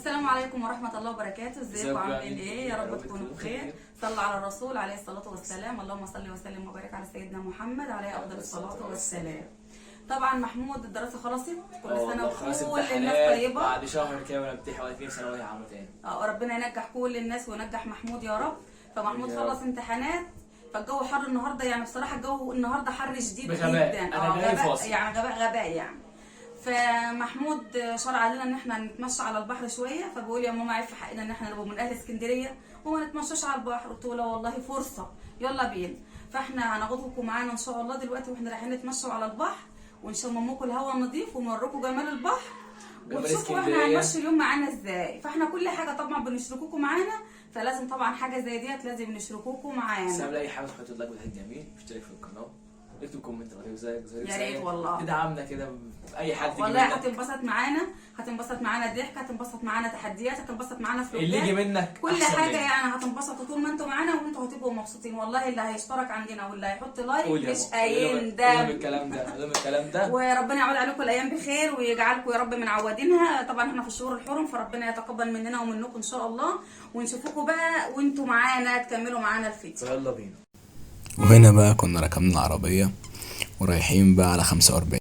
السلام عليكم ورحمة الله وبركاته. ازيكم عاملين ايه؟ يا رب تكونوا بخير. صلى على الرسول عليه الصلاة والسلام. اللهم صل وسلم وبارك على سيدنا محمد عليه افضل الصلاة والسلام. طبعا محمود الدراسة خلصت، كل سنة وكل الناس طيبة. بعد شهر كده وانا امتحن ولا في ثانوية عامة تاني. ربنا ينجح كل الناس وينجح محمود يا رب. فمحمود خلص امتحانات، فالجو حر النهارده، يعني بصراحة الجو النهارده حر شديد بغباء. جدا. أنا جاي غباء فاصل. يعني غباء غباء يعني. فمحمود شرع علينا ان احنا نتمشى على البحر شوية، فبيقول يا ماما عيب في حقنا ان احنا نبقى من اهل اسكندرية وما نتمشاش على البحر. قلت له والله فرصة، يلا بينا. فاحنا هناخدكم معانا ان شاء الله دلوقتي واحنا رايحين نتمشوا على البحر، ونشممكم الهواء النظيف ونوريكم جمال البحر جمال وتشوفوا احنا اسكندرية. هنمشي اليوم معانا ازاي. فاحنا كل حاجة طبعا بنشركوكم معانا، فلازم طبعا حاجة زي ديت لازم نشركوكم بس معانا. قبل اي حاجة تحط like وتحط جميل، اشترك في القناة، اكتب comment غير زيك زي يا ريت والله. تدعمنا كده باي حاجة تيجي والله منك. هتنبسط معانا، هتنبسط معانا ضحك، هتنبسط معانا تحديات، هتنبسط معانا فلوجات، اللي يجي منك كل أحسن حاجة مني. يعني هتنبسطوا طول ما انتوا معانا، وانتوا هتبقوا مبسوطين والله. اللي هيشترك عندنا واللي هيحط like قول يا مش ماما. قول لهم هيندم. الكلام ده، قول لهم الكلام ده. وربنا يعود عليكم الايام بخير ويجعلكم يا رب من عوادينها. طبعا احنا في الشهور الحرم، فربنا يتقبل مننا ومنكم ان شاء الله، ونشوفكم بقى وانتوا معانا تكملوا معانا الفيديو. يلا بينا. وهنا بقى كنا ركبنا العربية ورايحين بقى على 45.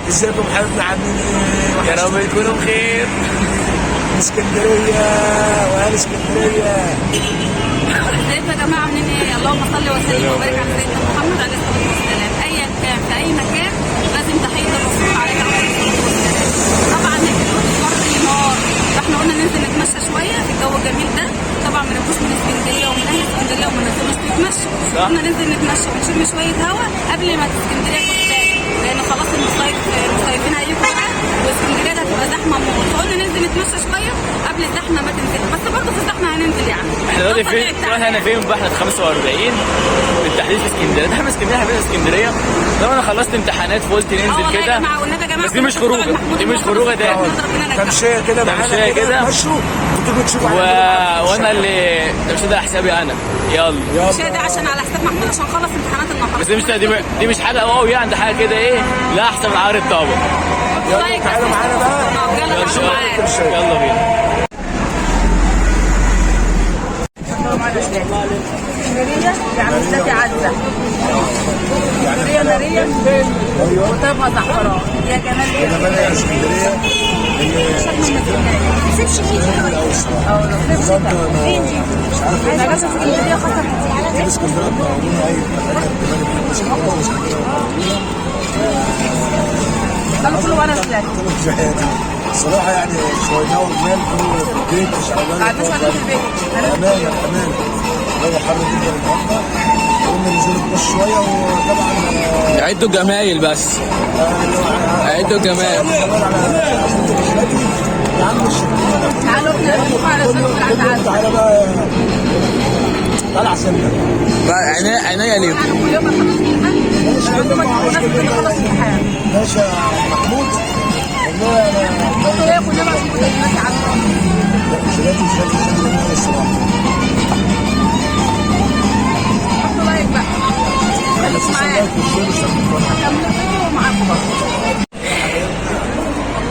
ازيكم حبايبنا عاملين ايه؟ يا رب تكونوا بخير. من اسكندرية واهل اسكندرية. ازيكم يا جماعة عاملين ايه؟ اللهم صل وسلم وبارك على سيدنا محمد عليه الصلاة والسلام. ايا كان في اي مكان لازم تحية الرسول عليه الصلاة والسلام. طبعا الجو حر نار، فاحنا قلنا ننزل نتمشى شوية في الجو الجميل ده. طبعا ما نبقوش من اسكندرية ومن اهل اسكندرية وما ننزلوش نتمشى. صح. قلنا ننزل نتمشى ونشم شوية هوا قبل ما اسكندرية تختار، لان خلاص المصيفين هيجوا بقى واسكندريه ده هتبقى زحمة موت. فقلنا ننزل نتمشى شوية قبل الزحمة ما تنزل، بس برضه في الزحمة هننزل يعني. احنا دلوقتي ده الطبيعي فين؟ بتاعنا. احنا فين بقى؟ احنا في 45 بالتحديد في اسكندرية. احنا في اسكندرية، حبينا اسكندرية. طبعا انا خلصت امتحانات فقلت ننزل والله يا كده. جماعة والنبي يا جماعة بس دي مش خروجه، دي مش خروجه ده. تمشيه كده معانا تمشية كده. تمشوا وتيجوا تشوفوا و... وانا اللي ده مش ده حسابي انا. يلا يلا مش ده عشان على حساب محمود عشان خلص امتحانات النهارده. بس دي مش دي مش حاجة wow يعني، ده حاجة كده ايه، لا احسن من عار الطابق. يلا تعالوا معانا بقى. يلا تعالوا معانا. يلا بينا. اسكندرية يعني جيلاتي عزه، اسكندرية نارية وطيبها زعفران. يا جمال يا جماعة يا اسكندرية مش عارف ايه. انا اسكندرية خاصة ايه اسكندرية تنورونا، اي حاجة كمان اسكندرية واسكندريه كانوا كله وانا جيلاتي. كله في حياتي الصراحة يعني شوية وجمال كله في البيت مش عارف. قعدناش قاعدين في البيت. امانه امانه الجو حر جدا النهارده، قلنا ننزل نتمشى شوية. وطبعا عدوا الجمايل بس، عدوا الجمايل. يا عم الشكل تعالوا احنا نشوف على شكل عند عزه. تعالى بقى طلع سنة. عينيا ليكم. يعني كل يوم نخلص امتحان، العزومة دي مناسبة ان نخلص امتحان. ماشي يا محمود والله انا هي كل يوم عشان كنت جيلاتي عزه. جيلاتي جيلاتي جيلاتي جميل الصراحة. حطوا like بقى، خليكم معانا. like وال share والسبسكرايب. كملوا الفيديو ومعاكم برضه.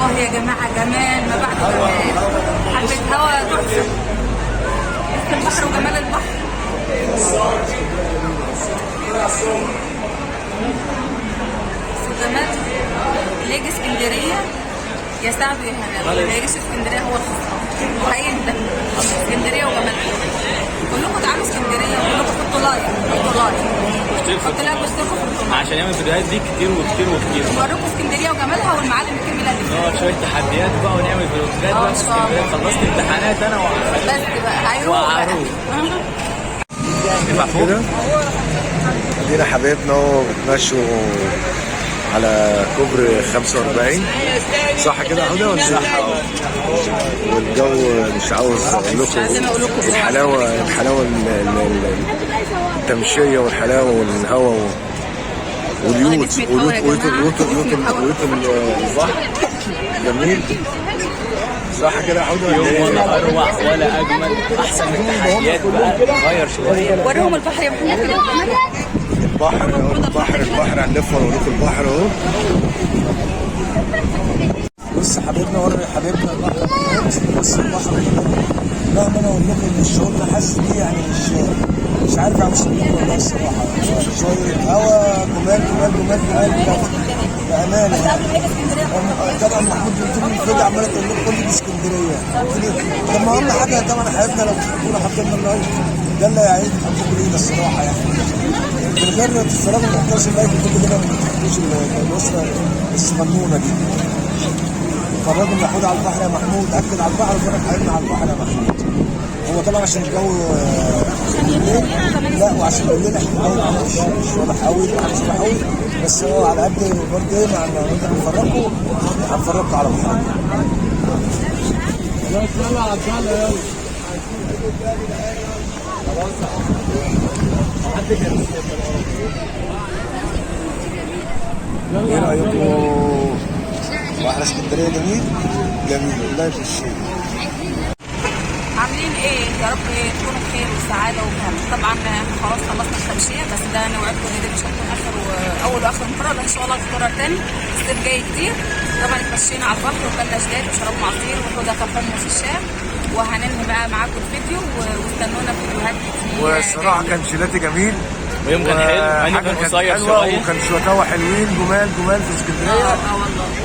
والله يا جماعة جمال ما بعد جمال، حبة هوا تحفة، بس البحر وجمال البحر. بس جمال اللي يجي اسكندرية يا سعد يا هنا، اللي ما يجيش اسكندرية هو الخسران وهيندم. اسكندرية وجمالها، كلكم تعالوا اسكندرية وكلكم حطوا like، حطوا like، حطوا like واشتركوا في القناة عشان نعمل فيديوهات دي كتير وكتير وكتير. نوريكم اسكندرية وجمالها والمعالم الجميلة اللي فيها. شوية تحديات بقى ونعمل فلوجات بقى في إن شاء اسكندرية. الله. خلصت امتحانات انا بس بقى هيروح بقى. وعروق. ينفع فوق؟ كده ادينا حبايبنا اهو بتمشوا على كوبري 45، صح كده يا هدى ولا صح؟ والجو مش عاوز اقول لكم الحلاوة، الحلاوة التمشيه والحلاوه والهواء واليوت واليوت واليوت واليوت واليوت البحر جميل. صح كده يا حوده يوم ولا ايه؟ ولا اروع ولا اجمل، احسن من التحديات بقى، غير شوية. وريهم البحر يا محمد كده. البحر اهو، البحر البحر هنلف ونوريكم البحر اهو. بص حبيبنا، وري حبيبنا البحر. بص البحر مهما انا اقول لكم ان الشعور اللي حاسس بيه يعني مش عارف اوصف لكم والله الصراحة. شوية هوا جمال جمال جمال جمال بجد بامانه يعني. طبعا محمود طول الفيديو عمال تقول لكم كل دي اسكندرية. طب ما اهم حاجة طبعا حبايبنا لو بتحبونا حطوا لنا ال like، ده اللي هيعيد حبكم لينا الصراحة يعني. من غير ما تتفرجوا ما تحطوش ال like وكل كده ما بتحبوش الاسرة الصغنونه دي. فرجوا محمود على البحر يا محمود، اكد على البحر وفرج حبيبنا على البحر يا محمود. هو طبعا عشان الجو بالليل، لا وعشان بالليل احنا الجو مش واضح قوي، مش واضح قوي، بس هو على قد برضه ايه مع ما انت بنفرجكم هنفرجكم على بحرنا. ايه رايكم؟ بحر اسكندرية جميل جميل، like وال share. عاملين ايه؟ يا رب تكونوا بخير وسعادة وبهنا. طبعا احنا خلاص خلصنا التمشيه، بس ده نوعدكم ان دي مش هتكون اخر واول واخر مرة، لا ان شاء الله هتتكرر تاني، الصيف جاي كتير. طبعا اتمشينا على البحر وكلنا جلاد وشربنا عصير وحوده كان حمص الشام، وهننهي بقى معاكم الفيديو واستنونا فيديوهات كتير. والصراحة كان جيلاتي جميل، ويوم كان حلو، مع إنه وحاجة كان كانت قصير حلوة، شوية. وكان شوية هوا حلوين جمال جمال في اسكندرية.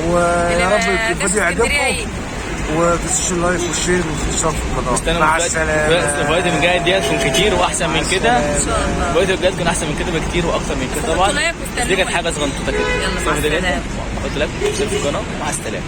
والله ويا رب اللي ما يكون جاش الفيديو اسكندرية يعجبكم، يجي. وما تنسوش ال like وال share والاشتراك في القناة. استنوا مع الفيديوهات السلامة. اللي جاية دي هتكون كتير واحسن من كده. ان شاء الله. الفيديو الجاي تكون احسن من كده بكتير واكتر من كده حطوا طبعا. like بس دي كانت واستنونا. حاجة صغنطوطه كده. يلا، مع الفيديو ده السلامة. حطوا like واشتركوا في القناة. مع السلامة.